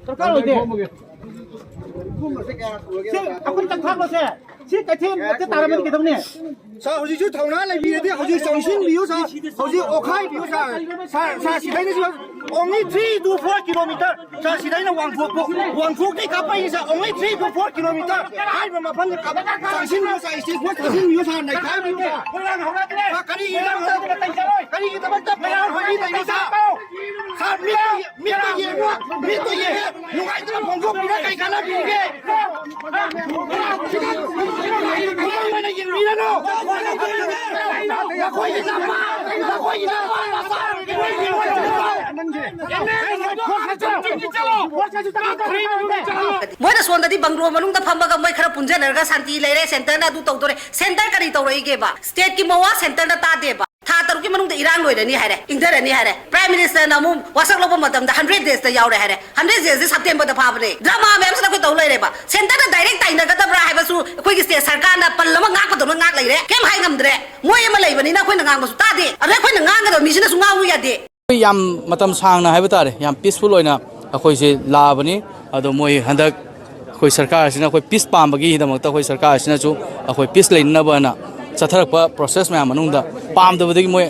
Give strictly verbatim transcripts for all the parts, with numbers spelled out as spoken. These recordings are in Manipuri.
ꯗꯔꯀꯥꯔ ꯑꯣꯏꯗꯦ꯫ ꯁꯤ ꯑꯩꯈꯣꯏ ꯇꯛꯊꯥꯕꯁꯦ, ꯁꯤ ꯀꯩꯊꯦꯜ ꯃꯊꯛꯇ ꯇꯥꯔꯝꯃꯗꯤ ꯀꯩꯗꯧꯅꯤ? ꯁꯥꯔ, ꯍꯧꯖꯤꯛꯁꯨ ꯊꯧꯅꯥ ꯂꯩꯕꯤꯔꯗꯤ ꯍꯧꯖꯤꯛ ꯆꯪꯁꯤꯟꯕꯤꯌꯨ, ꯁꯥꯔ꯫ ꯍꯧꯖꯤꯛ ꯑꯣꯈꯥꯏꯕꯤꯌꯨ, ꯁꯥꯔ꯫ ꯁꯥꯔ, ꯁꯥꯔ, ꯁꯤꯗꯩꯅꯁꯨ only three to four kilometer꯫ Sir, ꯁꯤꯗꯩꯅ ꯋꯥꯡꯊꯣꯛꯄ, ꯋꯥꯡꯊꯣꯛꯇꯩ ꯀꯥꯞꯄꯛꯏ, sir, only three to four kilometer꯫ ꯍꯥꯏꯔꯤꯕ ꯃꯐꯝꯗ ꯀꯥꯞ-, ꯆꯪꯁꯤꯟꯕꯤꯌꯨ, ꯁꯥꯔ, stage force ꯆꯪꯁꯤꯟꯕꯤꯌꯨ, ꯁꯥꯔ, ꯅꯩꯈꯥꯏꯕꯤꯌꯨ, ꯁꯥꯔ꯫ ꯁꯥꯔ, ꯀꯔꯤꯒꯤꯗꯃꯛꯇ, ꯀꯔꯤꯒꯤꯗꯃꯛꯇ ꯃꯌꯥꯝ ꯍꯧꯖꯤꯛ ꯂꯩꯔꯤ, ꯁꯥꯔ? ꯁꯥꯔ, ꯃꯤꯠꯇ ꯌꯦꯡꯉꯨ, ꯃꯤꯠꯇ ꯌꯦꯡꯉꯨ꯫ ꯅꯨꯡꯉꯥꯏꯇꯅ ꯐꯣꯡꯗꯣꯛꯄꯤꯔ ꯀꯩ ꯀꯥꯟꯅꯕꯤꯒꯦ? ꯃꯤꯠꯃꯛ ꯑꯣꯏꯅ ꯌꯦꯡꯕꯤꯔꯅꯨ꯫ ꯅꯈꯣꯏꯒꯤ ꯅꯃꯥ, ꯅꯈꯣꯏꯒꯤ ꯅꯃꯥ ꯅꯆꯥ, ꯃꯣꯏꯅ ꯁꯣꯝꯗꯗꯤ ꯕꯪꯒ꯭ꯂꯣ ꯃꯅꯨꯡꯗ ꯐꯝꯃꯒ ꯃꯣꯏ ꯈꯔ ꯄꯨꯟꯖꯟꯅꯔꯒ ꯁꯥꯟꯇꯤ ꯂꯩꯔꯦ, ꯁꯦꯟꯇꯔꯅ ꯑꯗꯨ ꯇꯧꯗꯣꯔꯦ꯫ ꯁꯦꯟꯇꯔ ꯀꯔꯤ ꯇꯧꯔꯛꯏꯒꯦꯕ? ꯁ꯭ꯇꯦꯠꯀꯤ ꯃꯋꯥ ꯁꯦꯟꯇꯔꯅ ꯇꯥꯗꯦꯕ꯫ ꯊꯥ ꯇꯔꯨꯛꯀꯤ ꯃꯅꯨꯡꯗ ꯏꯔꯥꯡ ꯂꯣꯏꯔꯅꯤ ꯍꯥꯏꯔꯦ, ꯏꯪꯊꯔꯅꯤ ꯍꯥꯏꯔꯦ꯫ ꯄ꯭ꯔꯥꯏꯝ ꯃꯤꯅꯤꯁꯇꯔꯅ ꯑꯃꯨꯛ ꯋꯥꯁꯛ ꯂꯧꯕ ꯃꯇꯝꯗ ꯍꯟꯗ꯭ꯔꯦꯠ ꯗꯦꯖꯇ ꯌꯥꯎꯔꯦ ꯍꯥꯏꯔꯦ꯫ ꯍꯟꯗ꯭ꯔꯦꯠ ꯗꯦꯖꯁꯦ ꯁꯦꯞꯇꯦꯝꯕꯔꯗ ꯐꯥꯕꯅꯦ꯫ ꯗ꯭ꯔꯃꯥ ꯃꯌꯥꯝꯁꯤꯗ ꯑꯩꯈꯣꯏ ꯇꯧ ꯂꯩꯔꯦꯕ꯫ ꯁꯦꯟꯇꯔꯅ ꯗꯥꯏꯔꯦꯛ ꯇꯥꯏꯅꯒꯗꯕ꯭ꯔꯥ ꯍꯥꯏꯕꯁꯨ ꯑꯩꯈꯣꯏꯒꯤ ꯁ꯭ꯇꯦꯠ ꯁꯔꯀꯥꯔꯅ ꯄꯜ ꯑꯃ ꯉꯥꯛꯄꯗꯧꯅ ꯉꯥꯛ ꯂꯩꯔꯦ꯫ ꯀꯩꯝ ꯍꯥꯏ ꯉꯝꯗ꯭ꯔꯦ꯫ ꯃꯣꯏ ꯑꯃ ꯂꯩꯕꯅꯤꯅ ꯑꯩꯈꯣꯏꯅ ꯉꯥꯡꯕꯁꯨ ꯇꯥꯗꯦ꯫ ꯑꯗꯩ ꯑꯩꯈꯣꯏꯅ ꯉꯥꯡꯒꯗꯕ ꯃꯤꯁꯤꯅꯁꯨ ꯉꯥꯡꯉꯨ ꯌꯥꯗꯦ꯫ ꯑꯩꯈꯣꯏ ꯌꯥꯝ ꯃꯇꯝ ꯁꯥꯡꯅ ꯍꯥꯏꯕ ꯇꯥꯔꯦ, ꯌꯥꯝ ꯄꯤꯁꯐꯨꯜ ꯑꯣꯏꯅ ꯑꯩꯈꯣꯏꯁꯦ ꯂꯥꯛꯑꯕꯅꯤ꯫ ꯑꯗꯣ ꯃꯣꯏ ꯍꯟꯗꯛ ꯑꯩꯈꯣꯏ ꯁꯔꯀꯥꯔꯁꯤꯅ ꯑꯩꯈꯣꯏ ꯄꯤꯁ ꯄꯥꯝꯕꯒꯤꯗꯃꯛꯇ ꯑꯩꯈꯣꯏ ꯁꯔꯀꯥꯔꯁꯤꯅꯁꯨ ꯑꯩꯈꯣꯏ ꯄꯤꯁ ꯂꯩꯅꯅꯕꯅ ꯆꯠꯊꯔꯛꯄ ꯄ꯭ꯔꯣꯁꯦꯁ ꯃꯌꯥꯝ ꯃꯅꯨꯡꯗ ꯄꯥꯝꯗꯕꯗꯒꯤ ꯃꯣꯏ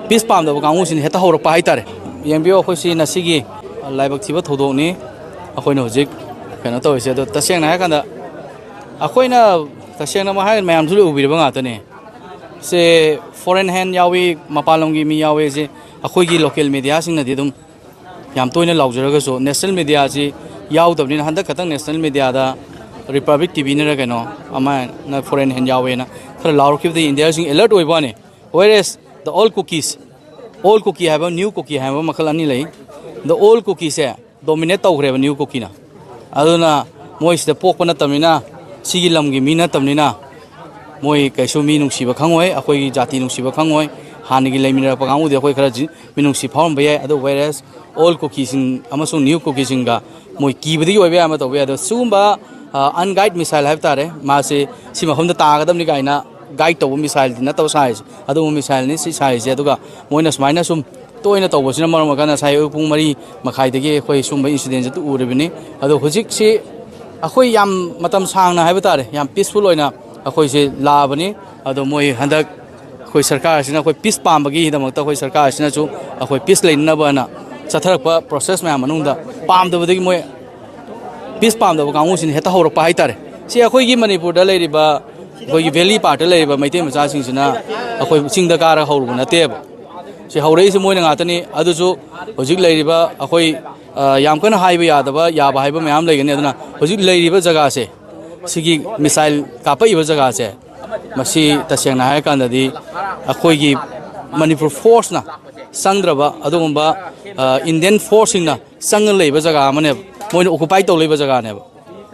ꯄꯤꯁ ꯄꯥꯝꯗꯕ ꯀꯥꯡꯕꯨꯁꯤꯅ ꯍꯦꯛꯇ ꯍꯧꯔꯛꯄ ꯍꯥꯏꯇꯥꯔꯦ꯫ ꯌꯦꯡꯕꯤꯌꯨ, ꯑꯩꯈꯣꯏꯁꯤ ꯉꯁꯤꯒꯤ ꯂꯥꯏꯕꯛ ꯊꯤꯕ ꯊꯧꯗꯣꯛꯅꯤ ꯑꯩꯈꯣꯏꯅ ꯍꯧꯖꯤꯛ ꯀꯩꯅꯣ ꯇꯧꯔꯤꯁꯦ꯫ ꯑꯗꯣ ꯇꯁꯦꯡꯅ ꯍꯥꯏꯔꯀꯥꯟꯗ ꯑꯩꯈꯣꯏꯅ, ꯇꯁꯦꯡꯅꯃꯛ ꯍꯥꯏꯔꯒ ꯃꯌꯥꯝꯁꯨ ꯂꯣꯏ ꯎꯕꯤꯔꯕ ꯉꯥꯛꯇꯅꯦ꯫ ꯁꯦ ꯐꯣꯔꯦꯟ ꯍꯦꯟ ꯌꯥꯎꯏ, ꯃꯄꯥꯟ ꯂꯝꯒꯤ ꯃꯤ ꯌꯥꯎꯏ ꯁꯦ ꯑꯩꯈꯣꯏꯒꯤ ꯂꯣꯀꯦꯜ ꯃꯦꯗꯤꯌꯥꯁꯤꯡꯅꯗꯤ ꯑꯗꯨꯝ ꯌꯥꯝ ꯇꯣꯏꯅ ꯂꯥꯎꯖꯔꯒꯁꯨ ꯅꯦꯁꯅꯦꯜ ꯃꯦꯗꯤꯌꯥꯁꯤ ꯌꯥꯎꯗꯕꯅꯤꯅ ꯍꯟꯗꯛ ꯈꯛꯇꯪ ꯅꯦꯁꯅꯦꯜ ꯃꯦꯗꯤꯌꯥꯗ ꯔꯤꯄꯕ꯭ꯂꯤꯛ ꯇꯤ ꯚꯤꯅꯔ ꯀꯩꯅꯣ ꯑꯃꯅ ꯐꯣꯔꯦꯟ ꯍꯦꯟ ꯌꯥꯎꯋꯦꯅ ꯈꯔ ꯂꯥꯎꯔꯛꯈꯤꯕꯗꯒꯤ ꯏꯟꯗꯤꯌꯥꯁꯤꯡ ꯑꯦꯂꯔꯠ ꯑꯣꯏꯕ ꯋꯥꯅꯤ꯫ Whereas the old Kukis, old Kuki ꯍꯥꯏꯕ, new Kuki ꯍꯥꯏꯕ ꯃꯈꯜ ꯑꯅꯤ ꯂꯩ꯫ The old Kukisꯁꯦ dominate ꯇꯧꯈ꯭ꯔꯦꯕ new Kukiꯅ꯫ ꯑꯗꯨꯅ ꯃꯣꯏ ꯁꯤꯗ ꯄꯣꯛꯄ ꯅꯠꯇꯕꯅꯤꯅ, ꯁꯤꯒꯤ ꯂꯝꯒꯤ ꯃꯤ ꯅꯠꯇꯕꯅꯤꯅ, ꯃꯣꯏ ꯀꯩꯁꯨ ꯃꯤ ꯅꯨꯡꯁꯤꯕ ꯈꯪꯉꯣꯏ, ꯑꯩꯈꯣꯏꯒꯤ ꯖꯥꯇꯤ ꯅꯨꯡꯁꯤꯕ ꯈꯪꯉꯣꯏ, ꯍꯥꯟꯅꯒꯤ ꯂꯩꯃꯤꯟꯅꯔꯛꯄ ꯀꯥꯡꯕꯨꯗꯤ ꯑꯩꯈꯣꯏ ꯈꯔ ꯖꯤ-, ꯃꯤꯅꯨꯡꯁꯤ ꯐꯥꯎꯔꯝꯕ ꯌꯥꯏ꯫ ꯑꯗꯣ whereas old Kukiꯁꯤꯡ ꯑꯃꯁꯨꯡ new Kukiꯁꯤꯡꯒ ꯃꯣꯏ ꯀꯤꯕꯗꯒꯤ ꯑꯣꯏꯕ ꯌꯥꯏ, ꯑꯃ ꯇꯧꯕ ꯌꯥꯏ꯫ ꯑꯗꯣ ꯁꯤꯒꯨꯝꯕ, ꯑ, unguided missile ꯍꯥꯏꯕ ꯇꯥꯔꯦ, ꯃꯥꯁꯦ ꯁꯤ ꯃꯐꯝꯗ ꯇꯥꯒꯗꯕꯅꯤ ꯀꯥꯏꯅ ꯒꯥꯏꯗ ꯇꯧꯕ ꯃꯤꯁꯥꯏꯜꯗꯤ ꯅꯠꯇꯕ ꯁꯥꯏꯁꯦ, ꯑꯗꯨꯒꯨꯝꯕ ꯃꯤꯁꯥꯏꯜꯅꯤ ꯁꯤ ꯁꯥꯏꯁꯦ꯫ ꯑꯗꯨꯒ ꯃꯣꯏꯅ ꯁꯨꯃꯥꯏꯅ ꯁꯨꯝ ꯇꯣꯏꯅ ꯇꯧꯕꯁꯤꯅ ꯃꯔꯝ ꯑꯣꯏꯔꯀꯥꯟꯗ ꯉꯁꯥꯏ ꯑꯌꯨꯛ ꯄꯨꯡ ꯃꯔꯤ ꯃꯈꯥꯏꯗꯒꯤ ꯑꯩꯈꯣꯏ ꯁꯨꯝꯕ incidentꯁꯦ ꯑꯗꯨ ꯎꯔꯤꯕꯅꯤ꯫ ꯑꯗꯣ ꯍꯧꯖꯤꯛꯁꯤ ꯑꯩꯈꯣꯏ ꯌꯥꯝ ꯃꯇꯝ ꯁꯥꯡꯅ ꯍꯥꯏꯕ ꯇꯥꯔꯦ, ꯌꯥꯝ peaceful ꯑꯣꯏꯅ ꯑꯩꯈꯣꯏꯁꯦ ꯂꯥꯛꯑꯕꯅꯤ꯫ ꯑꯗꯣ ꯃꯣꯏ ꯍꯟꯗꯛ ꯑꯩꯈꯣꯏ ꯁꯔꯀꯥꯔꯁꯤꯅ ꯑꯩꯈꯣꯏ peace ꯄꯥꯝꯕꯒꯤꯗꯃꯛꯇ ꯑꯩꯈꯣꯏ ꯁꯔꯀꯥꯔꯁꯤꯅꯁꯨ ꯑꯩꯈꯣꯏ peace ꯂꯩꯅꯅꯕꯅ ꯆꯠꯊꯔꯛꯄ process ꯃꯌꯥꯝ ꯃꯅꯨꯡꯗ ꯄꯥꯝꯗꯕꯗꯒꯤ ꯃꯣꯏ peace ꯄꯥꯝꯗꯕ ꯀꯥꯡꯕꯨꯁꯤꯅ ꯍꯦꯛꯇ ꯍꯧꯔꯛꯄ ꯍꯥꯏꯇꯥꯔꯦ꯫ ꯁꯤ ꯑꯩꯈꯣꯏꯒꯤ ꯃꯅꯤꯄꯨꯔꯗ ꯂꯩꯔꯤꯕ, ꯑꯩꯈꯣꯏꯒꯤ valley partꯇ ꯂꯩꯔꯤꯕ ꯃꯩꯇꯩ ꯃꯆꯥꯁꯤꯡꯁꯤꯅ ꯑꯩꯈꯣꯏ ꯆꯤꯡꯗ ꯀꯥꯔꯒ ꯍꯧꯔꯨꯕ ꯅꯠꯇꯦꯕ꯫ ꯁꯤ ꯍꯧꯔꯛꯏꯁꯦ ꯃꯣꯏꯅ ꯉꯥꯛꯇꯅꯤ꯫ ꯑꯗꯨꯁꯨ ꯍꯧꯖꯤꯛ ꯂꯩꯔꯤꯕ ꯑꯩꯈꯣꯏ, ꯑ, ꯌꯥꯝ ꯀꯟꯅ ꯍꯥꯏꯕ ꯌꯥꯗꯕ, ꯌꯥꯕ ꯍꯥꯏꯕ ꯃꯌꯥꯝ ꯂꯩꯒꯅꯤ꯫ ꯑꯗꯨꯅ ꯍꯧꯖꯤꯛ ꯂꯩꯔꯤꯕ ꯖꯒꯥꯁꯦ, ꯁꯤꯒꯤ missile ꯀꯥꯞꯄꯛꯏꯕ ꯖꯒꯥꯁꯦ, ꯃꯁꯤ ꯇꯁꯦꯡꯅ ꯍꯥꯏꯔꯀꯥꯟꯗꯗꯤ ꯑꯩꯈꯣꯏꯒꯤ ꯃꯅꯤꯄꯨꯔ forceꯅ ꯆꯪꯗ꯭ꯔꯕ ꯑꯗꯨꯒꯨꯝꯕ, ꯑ, Indian forceꯁꯤꯡꯅ ꯆꯪꯉ ꯂꯩꯕ ꯖꯒꯥ ꯑꯃꯅꯦꯕ, ꯃꯣꯏꯅ occupy ꯇꯧ ꯂꯩꯕ ꯖꯒꯥꯅꯦꯕ꯫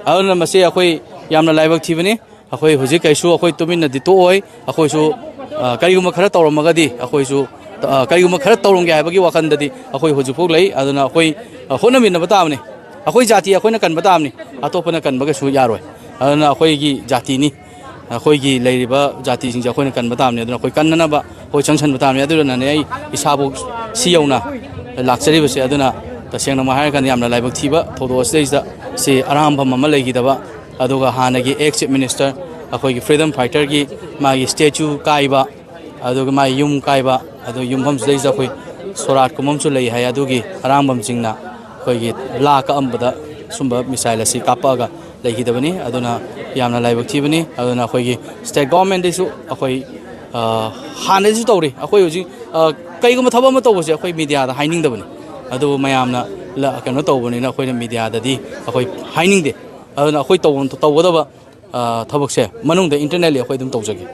ꯑꯗꯨꯅ ꯃꯁꯤ ꯑꯩꯈꯣꯏ ꯌꯥꯝꯅ ꯂꯥꯏꯕꯛ ꯊꯤꯕꯅꯤ꯫ ꯑꯩꯈꯣꯏ ꯍꯧꯖꯤꯛ ꯀꯩꯁꯨ ꯑꯩꯈꯣꯏ ꯇꯨꯃꯤꯟꯅꯗꯤ ꯇꯣꯛꯑꯣꯏ꯫ ꯑꯩꯈꯣꯏꯁꯨ, ꯑ, ꯀꯔꯤꯒꯨꯝꯕ ꯈꯔ ꯇꯧꯔꯝꯃꯒꯗꯤ ꯑꯩꯈꯣꯏꯁꯨ, ꯑ, ꯀꯔꯤꯒꯨꯝꯕ ꯈꯔ ꯇꯧꯔꯝꯒꯦ ꯍꯥꯏꯕꯒꯤ ꯋꯥꯈꯜꯗꯗꯤ ꯑꯩꯈꯣꯏ ꯍꯧꯖꯤꯛꯐꯥꯎ ꯂꯩ꯫ ꯑꯗꯨꯅ ꯑꯩꯈꯣꯏ, ꯑ, ꯍꯣꯠꯅꯃꯤꯟꯅꯕ ꯇꯥꯕꯅꯤ꯫ ꯑꯩꯈꯣꯏ ꯖꯥꯇꯤ ꯑꯩꯈꯣꯏꯅ ꯀꯟꯕ ꯇꯥꯕꯅꯤ, ꯑꯇꯣꯞꯄꯅ ꯀꯟꯕ ꯀꯩꯁꯨ ꯌꯥꯔꯣꯏ꯫ ꯑꯗꯨꯅ ꯑꯩꯈꯣꯏꯒꯤ ꯖꯥꯇꯤꯅꯤ, ꯑꯩꯈꯣꯏꯒꯤ ꯂꯩꯔꯤꯕ ꯖꯥꯇꯤꯁꯤꯡꯁꯦ ꯑꯩꯈꯣꯏꯅ ꯀꯟꯕ ꯇꯥꯕꯅꯤ꯫ ꯑꯗꯨꯅ ꯑꯩꯈꯣꯏ ꯀꯟꯅꯅꯕ ꯑꯩꯈꯣꯏ ꯆꯪꯁꯟꯕ ꯇꯥꯕꯅꯤ꯫ ꯑꯗꯨꯅꯅꯦ ꯑꯩ ꯏꯁꯥꯕꯨ ꯁꯤ ꯌꯧꯅ ꯂꯥꯛꯆꯔꯤꯕꯁꯦ꯫ ꯑꯗꯨꯅ ꯇꯁꯦꯡꯅꯃꯛ ꯍꯥꯏꯔꯀꯥꯟꯗ ꯌꯥꯝꯅ ꯂꯥꯏꯕꯛ ꯊꯤꯕ ꯊꯧꯗꯣꯛ ꯑꯁꯤꯗꯩꯁꯤꯗ ꯁꯤ ꯑꯔꯥꯝꯕꯝ ꯑꯃ ꯂꯩꯈꯤꯗꯕ, ꯑꯗꯨꯒ ꯍꯥꯟꯅꯒꯤ ex Chief Minister, ꯑꯩꯈꯣꯏꯒꯤ freedom fighterꯒꯤ ꯃꯥꯒꯤ statue ꯀꯥꯏꯕ, ꯑꯗꯨꯒ ꯃꯥꯒꯤ ꯌꯨꯝ ꯀꯥꯏꯕ, ꯑꯗꯨ ꯌꯨꯝꯐꯝꯁꯤꯗꯩꯁꯤꯗ ꯑꯩꯈꯣꯏ ꯁꯣꯔꯥꯠꯀꯨꯝꯕ ꯑꯃꯁꯨ ꯂꯩ ꯍꯥꯏ꯫ ꯑꯗꯨꯒꯤ ꯑꯔꯥꯝꯕꯝꯁꯤꯡꯅ ꯑꯩꯈꯣꯏꯒꯤ ꯂꯥ ꯀꯛꯑꯝꯕꯗ ꯁꯨꯝꯕ missile ꯑꯁꯤ ꯀꯥꯞꯄꯛꯑꯒ ꯂꯩꯈꯤꯗꯕꯅꯤ꯫ ꯑꯗꯨꯅ ꯌꯥꯝꯅ ꯂꯥꯏꯕꯛ ꯊꯤꯕꯅꯤ꯫ ꯑꯗꯨꯅ ꯑꯩꯈꯣꯏꯒꯤ state governmentꯗꯩꯁꯨ ꯑꯩꯈꯣꯏ, ꯑ, ꯍꯥꯟꯅꯗꯩꯁꯨ ꯇꯧꯔꯤ꯫ ꯑꯩꯈꯣꯏ ꯍꯧꯖꯤꯛ, ꯑ, ꯀꯩꯒꯨꯝꯕ ꯊꯕꯛ ꯑꯃ ꯇꯧꯕꯁꯦ ꯑꯩꯈꯣꯏ mediaꯗ ꯍꯥꯏꯅꯤꯡꯗꯕꯅꯤ꯫ ꯑꯗꯨꯕꯨ ꯃꯌꯥꯝꯅ ꯂ-, ꯀꯩꯅꯣ ꯇꯧꯕꯅꯤꯅ ꯑꯩꯈꯣꯏꯅ mediaꯗꯗꯤ ꯑꯩꯈꯣꯏ ꯍꯥꯏꯅꯤꯡꯗꯦ꯫ ꯑꯗꯨꯅ ꯑꯩꯈꯣꯏ ꯇꯧꯐꯝ ꯇꯧꯒꯗꯕ, ꯑ, ꯊꯕꯛꯁꯦ ꯃꯅꯨꯡꯗ internally ꯑꯩꯈꯣꯏ ꯑꯗꯨꯝ ꯇꯧꯖꯒꯦ꯫